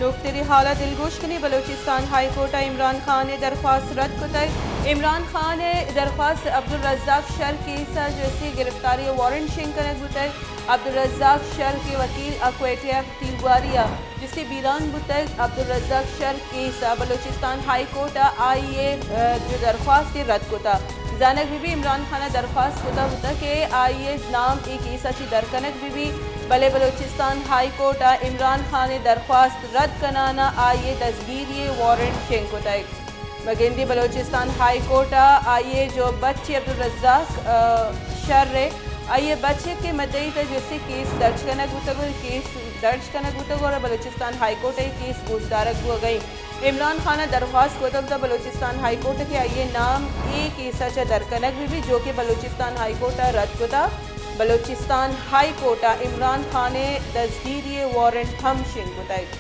ڈاکٹری حال ءَ دلگوش کنی، بلوچستان ہائی کورٹ ءَ عمران خان ءِ درخواست رد کتگ۔ عمران خان ءِ درخواست عبدالرزاق شر کیس ءَ جستی گرفتاری ءِ وارنٹ شنگ کنگ بوتگ۔ عبدالرزاق شر کہ وکیل اکویٹیا تیواری ءَ جستی بیران بوتگ۔ عبدالرزاق شر کیس ءَ بلوچستان ہائی کورٹ ءَ آئی ءِ، ءَ، جو درخواست رد کتگ۔ زانگ بہ بی عمران خان ءَ درخواست کتگ بوتگ کہ آئی ءِ نام اے کیس ءَ چہ در کنگ بہ بی، بلے بلوچستان ہائی کورٹ ءَ عمران خان ءِ درخواست رد کنان ءَ آئی ءِ دزگیری ءِ وارنٹ شنگ کتگ۔ مہ گندی بلوچستان ہائی کورٹ ءَ آئی ءِ جو بچے عبدالرزاق، ءَ، شر ءِ، آئی ءِ بچک ءِ مدعی تہ جستی کیس درج کنگ بوتگ ءُ کیس درج کنگ بوتگ اور بلوچستان ہائی کورٹ ءَ اے کیس گوشدارگ بوگ ءَ انت۔ عمران خان ءَ درخواست کتگ تہ بلوچستان ہائی کورٹ ءَ کہ آئی ءِ نام اے کیس ءَ چہ در کنگ بہ بیت، جو کہ بلوچستان ہائی کورٹ ءَ رد کتگ۔ بلوچستان ہائی کورٹ ءَ عمران خان ءِ دزگیری ءِ وارنٹ ہم شنگ کتگ۔